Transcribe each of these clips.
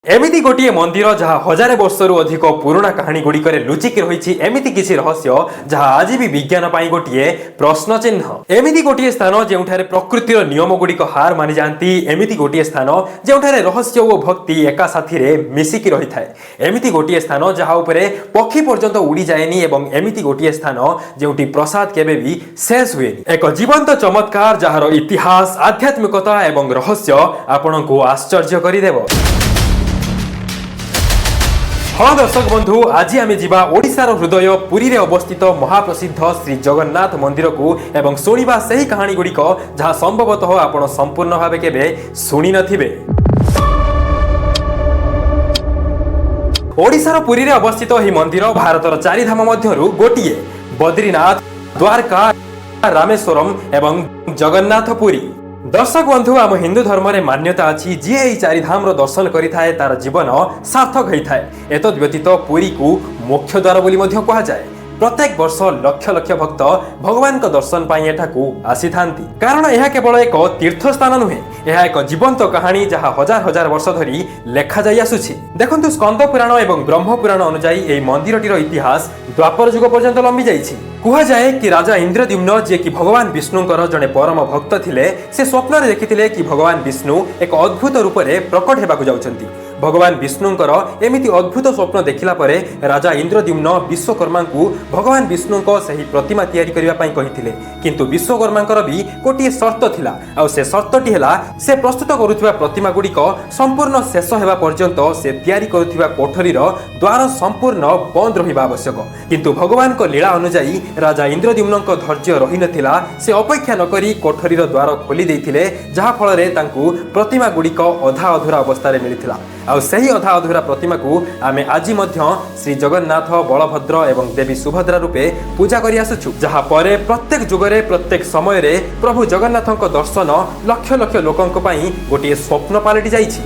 ଏମିତି ଗୋଟିଏ ମନ୍ଦିର, ଯାହା ହଜାରେ ବର୍ଷରୁ ଅଧିକ ପୁରୁଣା କାହାଣୀ ଗୁଡ଼ିକରେ ଲୁଚିକି ରହିଛି ଏମିତି କିଛି ରହସ୍ୟ, ଯାହା ଆଜି ବି ବିଜ୍ଞାନ ପାଇଁ ଗୋଟିଏ ପ୍ରଶ୍ନ ଚିହ୍ନ। ଏମିତି ଗୋଟିଏ ସ୍ଥାନ, ଯେଉଁଠାରେ ପ୍ରକୃତିର ନିୟମ ଗୁଡ଼ିକ ହାର ମାନିଯାଆନ୍ତି। ଏମିତି ଗୋଟିଏ ସ୍ଥାନ, ଯେଉଁଠାରେ ରହସ୍ୟ ଓ ଭକ୍ତି ଏକା ସାଥିରେ ମିଶିକି ରହିଥାଏ। ଏମିତି ଗୋଟିଏ ସ୍ଥାନ, ଯାହା ଉପରେ ପକ୍ଷୀ ପର୍ଯ୍ୟନ୍ତ ଉଡ଼ିଯାଏନି ଏବଂ ଏମିତି ଗୋଟିଏ ସ୍ଥାନ, ଯେଉଁଠି ପ୍ରସାଦ କେବେ ବି ଶେଷ ହୁଏନି। ଏକ ଜୀବନ୍ତ ଚମତ୍କାର, ଯାହାର ଇତିହାସ, ଆଧ୍ୟାତ୍ମିକତା ଏବଂ ରହସ୍ୟ ଆପଣଙ୍କୁ ଆଶ୍ଚର୍ଯ୍ୟ କରିଦେବ। ହଁ ଦର୍ଶକ ବନ୍ଧୁ, ଆଜି ଆମେ ଯିବା ଓଡ଼ିଶାର ହୃଦୟ ପୁରୀରେ ଅବସ୍ଥିତ ମହାପ୍ରସିଦ୍ଧ ଶ୍ରୀ ଜଗନ୍ନାଥ ମନ୍ଦିରକୁ ଏବଂ ଶୁଣିବା ସେହି କାହାଣୀ ଗୁଡ଼ିକ, ଯାହା ସମ୍ଭବତଃ ଆପଣ ସମ୍ପୂର୍ଣ୍ଣ ଭାବେ କେବେ ଶୁଣି ନଥିବେ। ଓଡ଼ିଶାର ପୁରୀରେ ଅବସ୍ଥିତ ଏହି ମନ୍ଦିର ଭାରତର ଚାରିଧାମ ମଧ୍ୟରୁ ଗୋଟିଏ। ବଦ୍ରିନାଥ, ଦ୍ୱାରକା, ରାମେଶ୍ୱରମ ଏବଂ ଜଗନ୍ନାଥ ପୁରୀ। ଦର୍ଶକ ବନ୍ଧୁ, ଆମ ହିନ୍ଦୁ ଧର୍ମରେ ମାନ୍ୟତା ଅଛି, ଯିଏ ଏହି ଚାରିଧାମର ଦର୍ଶନ କରିଥାଏ, ତାର ଜୀବନ ସାର୍ଥକ ହୋଇଥାଏ। ଏତଦ୍ ବ୍ୟତୀତ ପୁରୀକୁ ମୋକ୍ଷ ଦ୍ୱାର ବୋଲି ମଧ୍ୟ କୁହାଯାଏ। ପ୍ରତ୍ୟେକ ବର୍ଷ ଲକ୍ଷ ଲକ୍ଷ ଭକ୍ତ ଭଗବାନଙ୍କ ଦର୍ଶନ ପାଇଁ ଏଠାକୁ ଆସିଥାନ୍ତି, କାରଣ ଏହା କେବଳ ଏକ ତୀର୍ଥସ୍ଥାନ ନୁହେଁ, ଏହା ଏକ ଜୀବନ୍ତ କାହାଣୀ, ଯାହା ହଜାର ହଜାର ବର୍ଷ ଧରି ଲେଖାଯାଇ ଆସୁଛି। ଦେଖନ୍ତୁ, ସ୍କନ୍ଦ ପୁରାଣ ଏବଂ ବ୍ରହ୍ମ ପୁରାଣ ଅନୁଯାୟୀ ଏହି ମନ୍ଦିରଟିର ଇତିହାସ ଦ୍ୱାପର ଯୁଗ ପର୍ଯ୍ୟନ୍ତ ଲମ୍ବି ଯାଇଛି। କୁହାଯାଏ କି ରାଜା ଇନ୍ଦ୍ରଦ୍ୟୁମ୍ନ, ଯିଏକି ଭଗବାନ ବିଷ୍ଣୁଙ୍କର ଜଣେ ପରମ ଭକ୍ତ ଥିଲେ, ସେ ସ୍ୱପ୍ନରେ ଦେଖିଥିଲେ କି ଭଗବାନ ବିଷ୍ଣୁ ଏକ ଅଦ୍ଭୁତ ରୂପରେ ପ୍ରକଟ ହେବାକୁ ଯାଉଛନ୍ତି। ଭଗବାନ ବିଷ୍ଣୁଙ୍କର ଏମିତି ଅଦ୍ଭୁତ ସ୍ୱପ୍ନ ଦେଖିଲା ପରେ ରାଜା ଇନ୍ଦ୍ରଦ୍ୟୁମ୍ନ ବିଶ୍ୱକର୍ମାଙ୍କୁ ଭଗବାନ ବିଷ୍ଣୁଙ୍କ ସେହି ପ୍ରତିମା ତିଆରି କରିବା ପାଇଁ କହିଥିଲେ। କିନ୍ତୁ ବିଶ୍ୱକର୍ମାଙ୍କର ବି ଗୋଟିଏ ସର୍ତ୍ତ ଥିଲା। ଆଉ ସେ ସର୍ତ୍ତଟି ହେଲା, ସେ ପ୍ରସ୍ତୁତ କରୁଥିବା ପ୍ରତିମା ଗୁଡ଼ିକ ସମ୍ପୂର୍ଣ୍ଣ ଶେଷ ହେବା ପର୍ଯ୍ୟନ୍ତ ସେ ତିଆରି କରୁଥିବା କୋଠରୀର ଦ୍ୱାର ସମ୍ପୂର୍ଣ୍ଣ ବନ୍ଦ ରହିବା ଆବଶ୍ୟକ। କିନ୍ତୁ ଭଗବାନଙ୍କ ଲୀଳା ଅନୁଯାୟୀ ରାଜା ଇନ୍ଦ୍ରଦ୍ୟୁମ୍ନଙ୍କ ଧୈର୍ଯ୍ୟ ରହିନଥିଲା। ସେ ଅପେକ୍ଷା ନକରି କୋଠରୀର ଦ୍ୱାର ଖୋଲି ଦେଇଥିଲେ, ଯାହାଫଳରେ ତାଙ୍କୁ ପ୍ରତିମା ଗୁଡ଼ିକ ଅଧା ଅଧୁରା ଅବସ୍ଥାରେ ମିଳିଥିଲା। ଆଉ ସେହି ଅଧା ଅଧୁରା ପ୍ରତିମାକୁ ଆମେ ଆଜି ମଧ୍ୟ ଶ୍ରୀ ଜଗନ୍ନାଥ, ବଳଭଦ୍ର ଏବଂ ଦେବୀ ସୁଭଦ୍ରା ରୂପେ ପୂଜା କରି ଆସୁଛୁ, ଯାହା ପରେ ପ୍ରତ୍ୟେକ ଯୁଗରେ, ପ୍ରତ୍ୟେକ ସମୟରେ ପ୍ରଭୁ ଜଗନ୍ନାଥଙ୍କ ଦର୍ଶନ ଲକ୍ଷ ଲକ୍ଷ ଲୋକଙ୍କ ପାଇଁ ଗୋଟିଏ ସ୍ୱପ୍ନ ପାଲଟି ଯାଇଛି।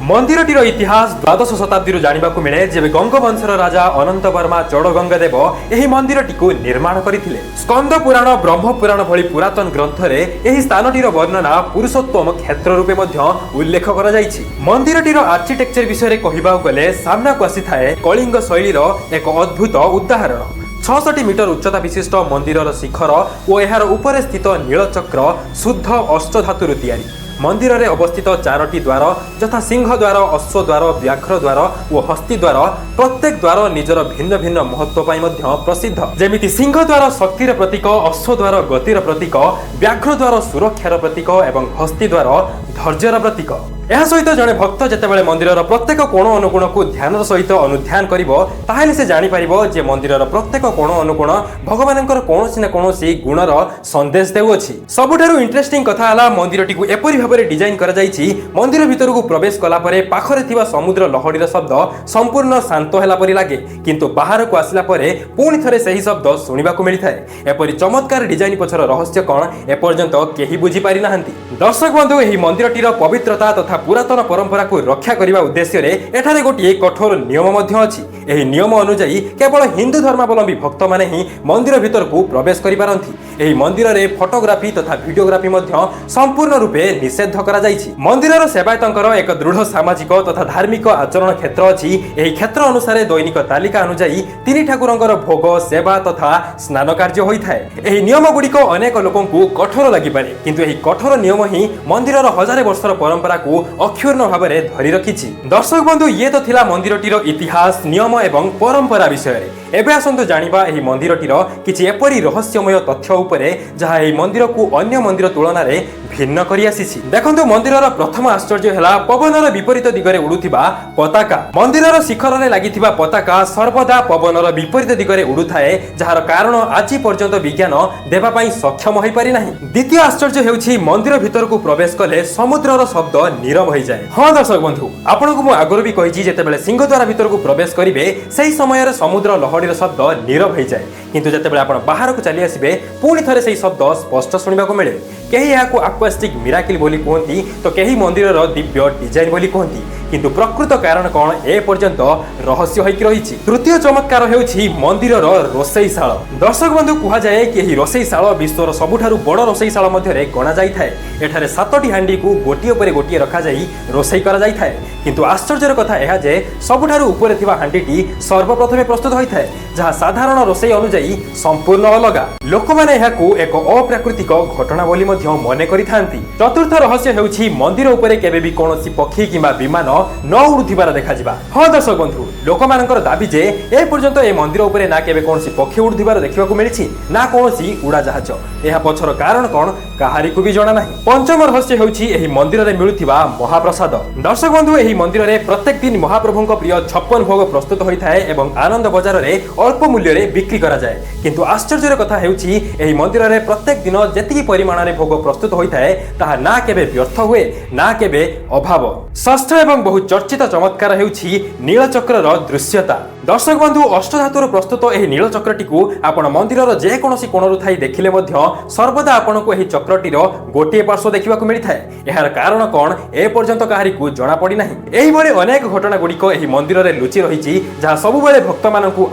ମନ୍ଦିରଟିର ଇତିହାସ ଦ୍ୱାଦଶ ଶତାବ୍ଦୀରୁ ଜାଣିବାକୁ ମିଳେ, ଯେବେ ଗଙ୍ଗବଂଶର ରାଜା ଅନନ୍ତ ବର୍ମା ଚୋଡ଼ଗଙ୍ଗ ଦେବ ଏହି ମନ୍ଦିରଟିକୁ ନିର୍ମାଣ କରିଥିଲେ। ସ୍କନ୍ଦ ପୁରାଣ, ବ୍ରହ୍ମ ପୁରାଣ ଭଳି ପୁରାତନ ଗ୍ରନ୍ଥରେ ଏହି ସ୍ଥାନଟିର ବର୍ଣ୍ଣନା ପୁରୁଷୋତ୍ତମ କ୍ଷେତ୍ର ରୂପେ ମଧ୍ୟ ଉଲ୍ଲେଖ କରାଯାଇଛି। ମନ୍ଦିରଟିର ଆର୍କିଟେକ୍ଚର ବିଷୟରେ କହିବାକୁ ଗଲେ ସାମ୍ନାକୁ ଆସିଥାଏ କଳିଙ୍ଗ ଶୈଳୀର ଏକ ଅଦ୍ଭୁତ ଉଦାହରଣ। 66 ମିଟର ଉଚ୍ଚତା ବିଶିଷ୍ଟ ମନ୍ଦିରର ଶିଖର ଓ ଏହାର ଉପରେ ସ୍ଥିତ ନୀଳଚକ୍ର ଶୁଦ୍ଧ ଅଷ୍ଟଧାତୁରୁ ତିଆରି। ମନ୍ଦିରରେ ଅବସ୍ଥିତ ଚାରୋଟି ଦ୍ୱାର, ଯଥା ସିଂହ ଦ୍ୱାର, ଅଶ୍ୱ ଦ୍ୱାର, ବ୍ୟାଘ୍ର ଦ୍ୱାର ଓ ହସ୍ତି ଦ୍ୱାର, ପ୍ରତ୍ୟେକ ଦ୍ୱାର ନିଜର ଭିନ୍ନ ଭିନ୍ନ ମହତ୍ଵ ପାଇଁ ମଧ୍ୟ ପ୍ରସିଦ୍ଧ। ଯେମିତି ସିଂହ ଦ୍ୱାର ଶକ୍ତିର ପ୍ରତୀକ, ଅଶ୍ୱ ଦ୍ୱାର ଗତିର ପ୍ରତୀକ, ବ୍ୟାଘ୍ର ଦ୍ୱାର ସୁରକ୍ଷାର ପ୍ରତୀକ ଏବଂ ହସ୍ତି ଦ୍ୱାର ଧୈର୍ଯ୍ୟର ପ୍ରତୀକ। ଏହା ସହିତ ଜଣେ ଭକ୍ତ ଯେତେବେଳେ ମନ୍ଦିରର ପ୍ରତ୍ୟେକ କୋଣ ଅନୁକୋଣକୁ ଧ୍ୟାନର ସହିତ ଅନୁଧ୍ୟାନ କରିବ, ତାହେଲେ ସେ ଜାଣିପାରିବ ଯେ ମନ୍ଦିରର ପ୍ରତ୍ୟେକ କୋଣ ଅନୁକୋଣ ଭଗବାନଙ୍କର କୌଣସି ନା କୌଣସି ଗୁଣର ସନ୍ଦେଶ ଦେଉଅଛି। ସବୁଠାରୁ ଇଣ୍ଟରେଷ୍ଟିଂ କଥା ହେଲା, ମନ୍ଦିରଟିକୁ ଏପରି ଭାବରେ ଡିଜାଇନ କରାଯାଇଛି, ମନ୍ଦିର ଭିତରକୁ ପ୍ରବେଶ କଲା ପରେ ପାଖରେ ଥିବା ସମୁଦ୍ର ଲହଡ଼ିର ଶବ୍ଦ ସମ୍ପୂର୍ଣ୍ଣ ଶାନ୍ତ ହେଲା ପରି ଲାଗେ, କିନ୍ତୁ ବାହାରକୁ ଆସିଲା ପରେ ପୁଣି ଥରେ ସେହି ଶବ୍ଦ ଶୁଣିବାକୁ ମିଳିଥାଏ। ଏପରି ଚମତ୍କାର ଡିଜାଇନ ପଛର ରହସ୍ୟ କ'ଣ, ଏପର୍ଯ୍ୟନ୍ତ କେହି ବୁଝିପାରି ନାହାନ୍ତି। ଦର୍ଶକ ବନ୍ଧୁ, ଏହି ମନ୍ଦିରଟିର ପବିତ୍ରତା ତଥା ପୁରାତନ ପରମ୍ପରାକୁ ରକ୍ଷା କରିବା ଉଦ୍ଦେଶ୍ୟରେ ଏଠାରେ ଗୋଟିଏ କଠୋର ନିୟମ ମଧ୍ୟ ଅଛି। ଏହି ନିୟମ ଅନୁଯାୟୀ କେବଳ ହିନ୍ଦୁ ଧର୍ମାବଲମ୍ବୀ ଭକ୍ତମାନେ ହିଁ ମନ୍ଦିର ଭିତରକୁ ପ୍ରବେଶ କରିପାରନ୍ତି। ଏହି ମନ୍ଦିରରେ ଫଟୋଗ୍ରାଫି ତଥା ଭିଡିଓଗ୍ରାଫି ମଧ୍ୟ ସମ୍ପୂର୍ଣ୍ଣ ରୂପେ ନିଷେଧ କରାଯାଇଛି। ମନ୍ଦିରର ସେବାୟତଙ୍କର ଏକ ଦୃଢ଼ ସାମାଜିକ ତଥା ଧାର୍ମିକ ଆଚରଣ କ୍ଷେତ୍ର ଅଛି। ଏହି କ୍ଷେତ୍ର ଅନୁସାରେ ଦୈନିକ ତାଲିକା ଅନୁଯାୟୀ ତିନି ଠାକୁରଙ୍କର ଭୋଗ, ସେବା ତଥା ସ୍ନାନ କାର୍ଯ୍ୟ ହୋଇଥାଏ। ଏହି ନିୟମ ଗୁଡ଼ିକ ଅନେକ ଲୋକଙ୍କୁ କଠୋର ଲାଗିପାରେ, କିନ୍ତୁ ଏହି କଠୋର ନିୟମ ହିଁ ମନ୍ଦିରର ହଜାରେ ବର୍ଷର ପରମ୍ପରାକୁ ଅକ୍ଷୁଣ୍ଣ ଭାବରେ ଧରି ରଖିଛି। ଦର୍ଶକ ବନ୍ଧୁ, ଇଏ ତ ଥିଲା ମନ୍ଦିରଟିର ଇତିହାସ, ନିୟମ ଏବଂ ପରମ୍ପରା ବିଷୟରେ। ଏବେ ଆସନ୍ତୁ ଜାଣିବା ଏହି ମନ୍ଦିରଟିର କିଛି ଏପରି ରହସ୍ୟମୟ ତଥ୍ୟ ଉପରେ, ଯାହା ଏହି ମନ୍ଦିରକୁ ଅନ୍ୟ ମନ୍ଦିର ତୁଳନାରେ ଭିନ୍ନ କରି ଆସିଛି। ଦେଖନ୍ତୁ, ମନ୍ଦିରର ପ୍ରଥମ ଆଶ୍ଚର୍ଯ୍ୟ ହେଲା ପବନର ବିପରୀତ ଦିଗରେ ଉଡୁଥିବା ପତାକା। ମନ୍ଦିରର ଶିଖରରେ ଲାଗିଥିବା ପତାକା ସର୍ବଦା ପବନର ବିପରୀତ ଦିଗରେ ଉଡୁଥାଏ, ଯାହାର କାରଣ ଆଜି ପର୍ଯ୍ୟନ୍ତ ବିଜ୍ଞାନ ଦେବା ପାଇଁ ସକ୍ଷମ ହୋଇପାରି ନାହିଁ। ଦ୍ୱିତୀୟ ଆଶ୍ଚର୍ଯ୍ୟ ହେଉଛି, ମନ୍ଦିର ଭିତରକୁ ପ୍ରବେଶ କଲେ ସମୁଦ୍ରର ଶବ୍ଦ ନୀରବ ହୋଇଯାଏ। ହଁ ଦର୍ଶକ ବନ୍ଧୁ, ଆପଣଙ୍କୁ ମୁଁ ଆଗରୁ ବି କହିଛି, ଯେତେବେଳେ ସିଂହଦ୍ୱାର ଭିତରକୁ ପ୍ରବେଶ କରିବେ, ସେହି ସମୟରେ ସମୁଦ୍ର ଲହଡ଼ିର ଘଡ଼ଘଡ଼ିର ଶବ୍ଦ ନୀରବ ହେଇଯାଏ। କିନ୍ତୁ ଯେତେବେଳେ ଆପଣ ବାହାରକୁ ଚାଲି ଆସିବେ, ପୁଣି ଥରେ ସେହି ଶବ୍ଦ ସ୍ପଷ୍ଟ ଶୁଣିବାକୁ ମିଳେ। କେହି ଏହାକୁ ଆକ୍ୱାଷ୍ଟିକ୍ ମିରାକିଲ୍ ବୋଲି କୁହନ୍ତି ତ କେହି ମନ୍ଦିରର ଦିବ୍ୟ ଡିଜାଇନ୍ ବୋଲି କୁହନ୍ତି। କିନ୍ତୁ ପ୍ରକୃତ କାରଣ କ'ଣ, ଏ ପର୍ଯ୍ୟନ୍ତ ରହସ୍ୟ ହୋଇକି ରହିଛି। ତୃତୀୟ ଚମତ୍କାର ହେଉଛି ମନ୍ଦିରର ରୋଷେଇଶାଳ। ଦର୍ଶକ ବନ୍ଧୁ, କୁହାଯାଏ କି ଏହି ରୋଷେଇଶାଳ ବିଶ୍ୱର ସବୁଠାରୁ ବଡ଼ ରୋଷେଇଶାଳ ମଧ୍ୟରେ ଗଣାଯାଇଥାଏ। ଏଠାରେ ସାତଟି ହାଣ୍ଡିକୁ ଗୋଟିଏ ଉପରେ ଗୋଟିଏ ରଖାଯାଇ ରୋଷେଇ କରାଯାଇଥାଏ। କିନ୍ତୁ ଆଶ୍ଚର୍ଯ୍ୟର କଥା ଏହା ଯେ ସବୁଠାରୁ ଉପରେ ଥିବା ହାଣ୍ଡିଟି ସର୍ବପ୍ରଥମେ ପ୍ରସ୍ତୁତ ହୋଇଥାଏ, ଯାହା ସାଧାରଣ ରୋଷେଇ ଅନୁଯାୟୀ ସମ୍ପୂର୍ଣ୍ଣ ଅଲଗା। ଲୋକମାନେ ଏହାକୁ ଏକ ଅପ୍ରାକୃତିକ ଘଟଣା ବୋଲି ମଧ୍ୟ ମନେ କରିଥାନ୍ତି। ଚତୁର୍ଥ ରହସ୍ୟ ହେଉଛି ମନ୍ଦିର ଉପରେ କେବେ ବି କୌଣସି ପକ୍ଷୀ କିମ୍ବା ବିମାନ ନ ଉଡୁଥିବାର ଦେଖାଯିବା। ହଁ ଦର୍ଶକ ବନ୍ଧୁ, ଲୋକମାନଙ୍କର ଦାବି ଯେ ଏ ପର୍ଯ୍ୟନ୍ତ ଏ ମନ୍ଦିର ଉପରେ ନା କେବେ କୌଣସି ପକ୍ଷୀ ଉଡୁଥିବାର ଦେଖିବାକୁ ମିଳିଛି, ନା କୌଣସି ଉଡ଼ାଜାହାଜ। ଏହା ପଛର କାରଣ କ'ଣ, କାହାରିକୁ ବି ଜଣା ନାହିଁ। ପଞ୍ଚମ ରହସ୍ୟ ହେଉଛି ଏହି ମନ୍ଦିରରେ ମିଳୁଥିବା ମହାପ୍ରସାଦ। ଦର୍ଶକ ବନ୍ଧୁ, ଏହି ମନ୍ଦିରରେ ପ୍ରତ୍ୟେକ ଦିନ ମହାପ୍ରଭୁଙ୍କ ପ୍ରିୟ 56 ଭୋଗ ପ୍ରସ୍ତୁତ ହୋଇଥାଏ ଏବଂ ଆନନ୍ଦ ବଜାରରେ ଅଳ୍ପ ମୂଲ୍ୟରେ ବିକ୍ରି କରାଯାଏ। କିନ୍ତୁ ଆଶ୍ଚର୍ଯ୍ୟର କଥା ହେଉଛି, ଏହି ମନ୍ଦିରରେ ପ୍ରତ୍ୟେକ ଦିନ ଯେତିକି ପରିମାଣରେ ଭୋଗ ପ୍ରସ୍ତୁତ ହୋଇଥାଏ, ତାହା ନା କେବେ ବ୍ୟର୍ଥ ହୁଏ, ନା କେବେ ଅଭାବ। ଷଷ୍ଠ ଏବଂ ବହୁ ଚର୍ଚ୍ଚିତ ଚମତ୍କାର ହେଉଛି ନୀଳଚକ୍ରର ଦୃଶ୍ୟତା। ଦର୍ଶକ ବନ୍ଧୁ, ଅଷ୍ଟଧାତୁରୁ ପ୍ରସ୍ତୁତ ଏହି ନୀଳଚକ୍ରଟିକୁ ଆପଣ ମନ୍ଦିରର ଯେକୌଣସି କୋଣରୁ ଥାଇ ଦେଖିଲେ ମଧ୍ୟ ସର୍ବଦା ଆପଣଙ୍କୁ ଏହି ଚକ୍ରଟିର ଗୋଟିଏ ପାର୍ଶ୍ୱ ଦେଖିବାକୁ ମିଳିଥାଏ। ଏହାର କାରଣ କ'ଣ, ଏ ପର୍ଯ୍ୟନ୍ତ କାହାରିକୁ ଜଣା ପଡ଼ିନାହିଁ। ଏହିଭଳି ଅନେକ ଘଟଣା ଗୁଡ଼ିକ ଏହି ମନ୍ଦିରରେ ଲୁଚି ରହିଛି, ଯାହା ସବୁବେଳେ ଭକ୍ତମାନଙ୍କୁ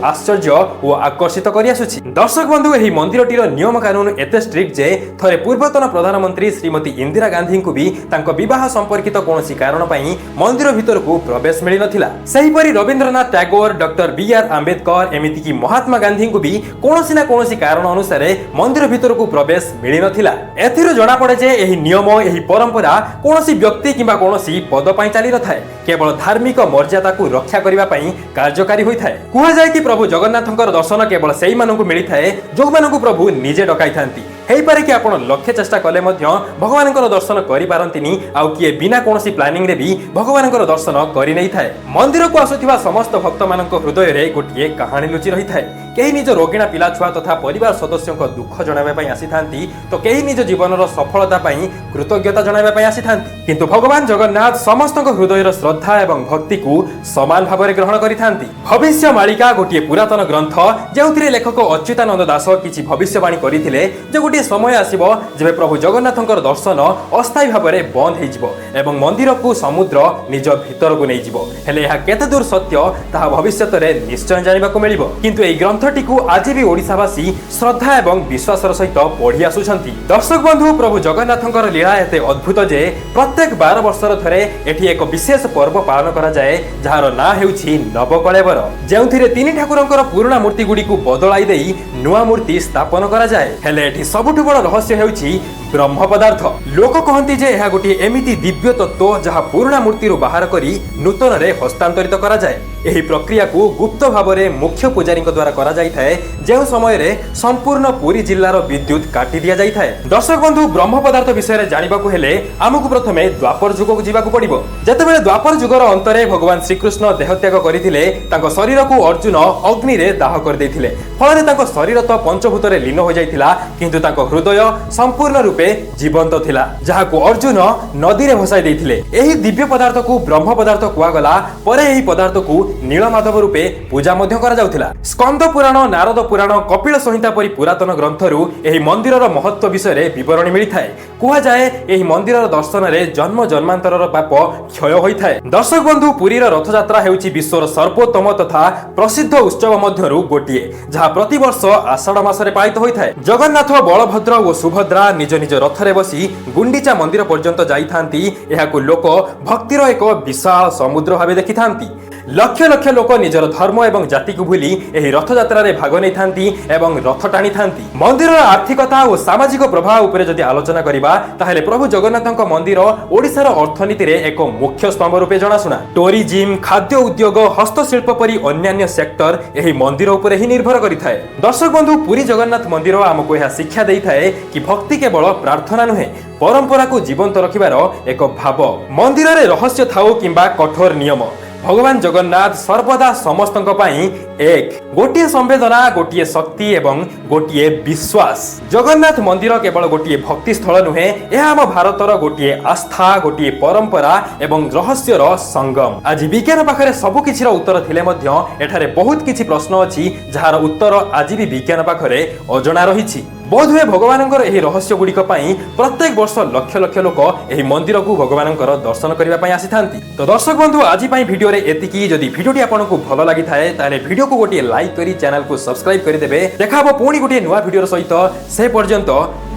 ଆଶ୍ଚର୍ଯ୍ୟ ଓ ଆକର୍ଷିତ କରିଆସୁଛି। ଦର୍ଶକ ବନ୍ଧୁ, ଏହି ମନ୍ଦିରଟିର ନିୟମ କାନୁନ ଏତେ ଷ୍ଟ୍ରିକ୍ଟ ଯେ ଥରେ ପୂର୍ବତନ ପ୍ରଧାନମନ୍ତ୍ରୀ ଶ୍ରୀମତୀ ଇନ୍ଦିରା ଗାନ୍ଧୀଙ୍କୁ ବି ତାଙ୍କ ବିବାହ ସମ୍ପର୍କିତ କୌଣସି କାରଣ ପାଇଁ ମନ୍ଦିର ଭିତରକୁ ପ୍ରବେଶ ମିଳିନଥିଲା। ସେହିପରି ରବୀନ୍ଦ୍ରନାଥ ଟ୍ୟାଗୋର, ଡକ୍ଟର ବି ଆର୍ ଆମ୍ବେଦକର, ଏମିତିକି ମହାତ୍ମା ଗାନ୍ଧୀଙ୍କୁ ବି କୌଣସି ନା କୌଣସି କାରଣ ଅନୁସାରେ ମନ୍ଦିର ଭିତରକୁ ପ୍ରବେଶ ମିଳିନଥିଲା। ଏଥିରୁ ଜଣାପଡ଼େ ଯେ ଏହି ନିୟମ, ଏହି ପରମ୍ପରା କୌଣସି ବ୍ୟକ୍ତି କିମ୍ବା କୌଣସି ପଦ ପାଇଁ ଚାଲିନଥାଏ, କେବଳ ଧାର୍ମିକ ମର୍ଯ୍ୟାଦାକୁ ରକ୍ଷା କରିବା ପାଇଁ କାର୍ଯ୍ୟକାରୀ ହୋଇଥାଏ। କୁହାଯାଏ କି ପ୍ରଭୁ ଜଗନ୍ନାଥଙ୍କର ଦର୍ଶନ କେବଳ ସେଇମାନଙ୍କୁ ମିଳିଥାଏ, ଯେଉଁମାନଙ୍କୁ ପ୍ରଭୁ ନିଜେ ଡକାଇଥାନ୍ତି। ହେଇପାରେ କି ଆପଣ ଲକ୍ଷେ ଚେଷ୍ଟା କଲେ ମଧ୍ୟ ଭଗବାନଙ୍କର ଦର୍ଶନ କରିପାରନ୍ତିନି, ଆଉ କିଏ ବିନା କୌଣସି ପ୍ଲାନିଂରେ ବି ଭଗବାନଙ୍କର ଦର୍ଶନ କରିନେଇଥାଏ। ମନ୍ଦିରକୁ ଆସୁଥିବା ସମସ୍ତ ଭକ୍ତମାନଙ୍କ ହୃଦୟରେ ଗୋଟିଏ କାହାଣୀ ଲୁଚି ରହିଥାଏ। କେହି ନିଜ ରୋଗିଣା ପିଲା ଛୁଆ ତଥା ପରିବାର ସଦସ୍ୟଙ୍କ ଦୁଃଖ ଜଣାଇବା ପାଇଁ ଆସିଥାନ୍ତି ତ କେହି ନିଜ ଜୀବନର ସଫଳତା ପାଇଁ କୃତଜ୍ଞତା ଜଣାଇବା ପାଇଁ ଆସିଥାନ୍ତି। କିନ୍ତୁ ଭଗବାନ ଜଗନ୍ନାଥ ସମସ୍ତଙ୍କ ହୃଦୟର ଶ୍ରଦ୍ଧା ଏବଂ ଭକ୍ତିକୁ ସମାନ ଭାବରେ ଗ୍ରହଣ କରିଥାନ୍ତି। ଭବିଷ୍ୟ ମାଳିକା ଗୋଟିଏ ପୁରାତନ ଗ୍ରନ୍ଥ, ଯେଉଁଥିରେ ଲେଖକ ଅଚ୍ୟୁତାନନ୍ଦ ଦାସ କିଛି ଭବିଷ୍ୟବାଣୀ କରିଥିଲେ ଯେ ଗୋଟିଏ ସମୟ ଆସିବ, ଯେବେ ପ୍ରଭୁ ଜଗନ୍ନାଥଙ୍କର ଦର୍ଶନ ଅସ୍ଥାୟୀ ଭାବରେ ବନ୍ଦ ହେଇଯିବ ଏବଂ ମନ୍ଦିରକୁ ସମୁଦ୍ର ନିଜ ଭିତରକୁ ନେଇଯିବ। ହେଲେ ଏହା କେତେ ଦୂର ସତ୍ୟ, ତାହା ଭବିଷ୍ୟତରେ ନିଶ୍ଚୟ ଜାଣିବାକୁ ମିଳିବ। କିନ୍ତୁ ଏହି ଗ୍ରନ୍ଥଟିକୁ ଆଜି ବି ଓଡ଼ିଶାବାସୀ ଶ୍ରଦ୍ଧା ଏବଂ ବିଶ୍ୱାସର ସହିତ ପଢି ଆସୁଛନ୍ତି। ଦର୍ଶକ ବନ୍ଧୁ, ପ୍ରଭୁ ଜଗନ୍ନାଥଙ୍କର ଲୀଳା ଏତେ ଅଦ୍ଭୁତ ଯେ ପ୍ରତ୍ୟେକ 12 ବର୍ଷର ଥରେ ଏଠି ଏକ ବିଶେଷ ପର୍ବ ପାଳନ କରାଯାଏ, ଯାହାର ନାଁ ହେଉଛି ନବକଳେବର, ଯେଉଁଥିରେ ତିନି ଠାକୁରଙ୍କର ପୁରୁଣା ମୂର୍ତ୍ତି ଗୁଡ଼ିକୁ ବଦଳାଇ ଦେଇ ନୂଆ ମୂର୍ତ୍ତି ସ୍ଥାପନ କରାଯାଏ। ହେଲେ ଏଠି ସବୁଠୁ ବଡ଼ ରହସ୍ୟ ହେଉଛି ବ୍ରହ୍ମ ପଦାର୍ଥ। ଲୋକ କହନ୍ତି ଯେ ଏହା ଗୋଟିଏ ଏମିତି ଦିବ୍ୟ ତତ୍ତ୍ୱ, ଯାହା ପୁରୁଣା ମୂର୍ତ୍ତିରୁ ବାହାର କରି ନୂତନରେ ହସ୍ତାନ୍ତରିତ କରାଯାଏ। ଏହି ପ୍ରକ୍ରିୟାକୁ ଗୁପ୍ତ ଭାବରେ ମୁଖ୍ୟ ପୂଜାରୀଙ୍କ ଦ୍ୱାରା କରାଯାଇଥାଏ, ଯେଉଁ ସମୟରେ ସମ୍ପୂର୍ଣ୍ଣ ପୁରୀ ଜିଲ୍ଲାର ବିଦ୍ୟୁତ କାଟି ଦିଆଯାଇଥାଏ। ଦର୍ଶକ ବନ୍ଧୁ, ବ୍ରହ୍ମ ପଦାର୍ଥ ବିଷୟରେ ଜାଣିବାକୁ ହେଲେ ଆମକୁ ପ୍ରଥମେ ଦ୍ୱାପର ଯୁଗକୁ ଯିବାକୁ ପଡ଼ିବ। ଯେତେବେଳେ ଦ୍ୱାପର ଯୁଗର ଅନ୍ତରେ ଭଗବାନ ଶ୍ରୀକୃଷ୍ଣ ଦେହତ୍ୟାଗ କରିଥିଲେ, ତାଙ୍କ ଶରୀରକୁ ଅର୍ଜୁନ ଅଗ୍ନିରେ ଦାହ କରିଦେଇଥିଲେ। ଫଳରେ ତାଙ୍କ ଶରୀର ତ ପଞ୍ଚଭୂତରେ ଲୀନ ହୋଇଯାଇଥିଲା, କିନ୍ତୁ ତାଙ୍କ ହୃଦୟ ସମ୍ପୂର୍ଣ୍ଣ ରୂପେ ଜୀବନ୍ତ ଥିଲା, ଯାହାକୁ ଅର୍ଜୁନ ନଦୀରେ ଭସାଇ ଦେଇଥିଲେ। ଏହି ଦିବ୍ୟ ପଦାର୍ଥକୁ ବ୍ରହ୍ମ ପଦାର୍ଥ କୁହାଗଲା। ପରେ ଏହି ପଦାର୍ଥକୁ ନୀଳମାଧବ ରୂପେ ପୂଜା ମଧ୍ୟ କରାଯାଉଥିଲା। ସ୍କନ୍ଦ ପୁରାଣ, ନାରଦ ପୁରାଣ, କପିଳ ସଂହିତା ପରି ପୁରାତନ ଗ୍ରନ୍ଥରୁ ଏହି ମନ୍ଦିରର ମହତ୍ଵ ବିଷୟରେ ବିବରଣୀ ମିଳିଥାଏ। କୁହାଯାଏ, ଏହି ମନ୍ଦିରର ଦର୍ଶନରେ ଜନ୍ମ ଜନ୍ମାନ୍ତରର ପାପ କ୍ଷୟ ହୋଇଥାଏ। ଦର୍ଶକ ବନ୍ଧୁ, ପୁରୀର ରଥଯାତ୍ରା ହେଉଛି ବିଶ୍ୱର ସର୍ବୋତ୍ତମ ତଥା ପ୍ରସିଦ୍ଧ ଉତ୍ସବ ମଧ୍ୟରୁ ଗୋଟିଏ, ଯାହା ପ୍ରତିବର୍ଷ ଆଷାଢ଼ ମାସରେ ପାଳିତ ହୋଇଥାଏ। ଜଗନ୍ନାଥ, ବଳଭଦ୍ର ଓ ସୁଭଦ୍ରା ନିଜ ନିଜ ରଥରେ ବସି ଗୁଣ୍ଡିଚା ମନ୍ଦିର ପର୍ଯ୍ୟନ୍ତ ଯାଇଥାନ୍ତି। ଏହାକୁ ଲୋକ ଭକ୍ତିର ଏକ ବିଶାଳ ସମୁଦ୍ର ଭାବେ ଦେଖିଥାନ୍ତି। ଲକ୍ଷ ଲକ୍ଷ ଲୋକ ନିଜର ଧର୍ମ ଏବଂ ଜାତିକୁ ଭୁଲି ଏହି ରଥଯାତ୍ରାରେ ଭାଗ ନେଇଥାନ୍ତି ଏବଂ ରଥ ଟାଣିଥାନ୍ତି। ମନ୍ଦିରର ଆର୍ଥିକତା ଓ ସାମାଜିକ ପ୍ରଭାବ ଉପରେ ଯଦି ଆଲୋଚନା କରିବା, ତାହେଲେ ପ୍ରଭୁ ଜଗନ୍ନାଥଙ୍କ ମନ୍ଦିର ଓଡ଼ିଶାର ଅର୍ଥନୀତିରେ ଏକ ମୁଖ୍ୟ ସ୍ତମ୍ଭ ରୂପେ ଜଣାଶୁଣା। ଟୁରିଜିମ୍, ଖାଦ୍ୟ ଉଦ୍ୟୋଗ, ହସ୍ତଶିଳ୍ପ ପରି ଅନ୍ୟାନ୍ୟ ସେକ୍ଟର ଏହି ମନ୍ଦିର ଉପରେ ହିଁ ନିର୍ଭର କରିଥାଏ। ଦର୍ଶକ ବନ୍ଧୁ, ପୁରୀ ଜଗନ୍ନାଥ ମନ୍ଦିର ଆମକୁ ଏହା ଶିକ୍ଷା ଦେଇଥାଏ କି ଭକ୍ତି କେବଳ ପ୍ରାର୍ଥନା ନୁହେଁ, ପରମ୍ପରାକୁ ଜୀବନ୍ତ ରଖିବାର ଏକ ଭାବ। ମନ୍ଦିରରେ ରହସ୍ୟ ଥାଉ କିମ୍ବା କଠୋର ନିୟମ, ଭଗବାନ ଜଗନ୍ନାଥ ସର୍ବଦା ସମସ୍ତଙ୍କ ପାଇଁ ଏକ। ଗୋଟିଏ ସମ୍ବେଦନା, ଗୋଟିଏ ଶକ୍ତି ଏବଂ ଗୋଟିଏ ବିଶ୍ୱାସ। ଜଗନ୍ନାଥ ମନ୍ଦିର କେବଳ ଗୋଟିଏ ଭକ୍ତି ସ୍ଥଳ ନୁହେଁ, ଏହା ଆମ ଭାରତର ଗୋଟିଏ ଆସ୍ଥା, ଗୋଟିଏ ପରମ୍ପରା ଏବଂ ରହସ୍ୟର ସଙ୍ଗମ। ଆଜି ବିଜ୍ଞାନ ପାଖରେ ସବୁ କିଛିର ଉତ୍ତର ଥିଲେ ମଧ୍ୟ ଏଠାରେ ବହୁତ କିଛି ପ୍ରଶ୍ନ ଅଛି, ଯାହାର ଉତ୍ତର ଆଜି ବି ବିଜ୍ଞାନ ପାଖରେ ଅଜଣା ରହିଛି। ବୋଧହୁଏ ଭଗବାନଙ୍କର ଏହି ରହସ୍ୟ ଗୁଡ଼ିକ ପାଇଁ ପ୍ରତ୍ୟେକ ବର୍ଷ ଲକ୍ଷ ଲକ୍ଷ ଲୋକ ଏହି ମନ୍ଦିରକୁ ଭଗବାନଙ୍କର ଦର୍ଶନ କରିବା ପାଇଁ ଆସିଥାନ୍ତି। ତ ଦର୍ଶକ ବନ୍ଧୁ, ଆଜି ପାଇଁ ଭିଡ଼ିଓରେ ଏତିକି। ଯଦି ଭିଡ଼ିଓଟି ଆପଣଙ୍କୁ ଭଲ ଲାଗିଥାଏ, ତାହେଲେ ଭିଡ଼ିଓକୁ ଗୋଟିଏ ଲାଇକ୍ କରି ଚ୍ୟାନେଲକୁ ସବସ୍କ୍ରାଇବ କରିଦେବେ। ଦେଖା ହବ ପୁଣି ଗୋଟିଏ ନୂଆ ଭିଡ଼ିଓର ସହିତ। ସେ ପର୍ଯ୍ୟନ୍ତ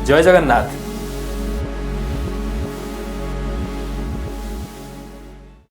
ଜୟ ଜଗନ୍ନାଥ।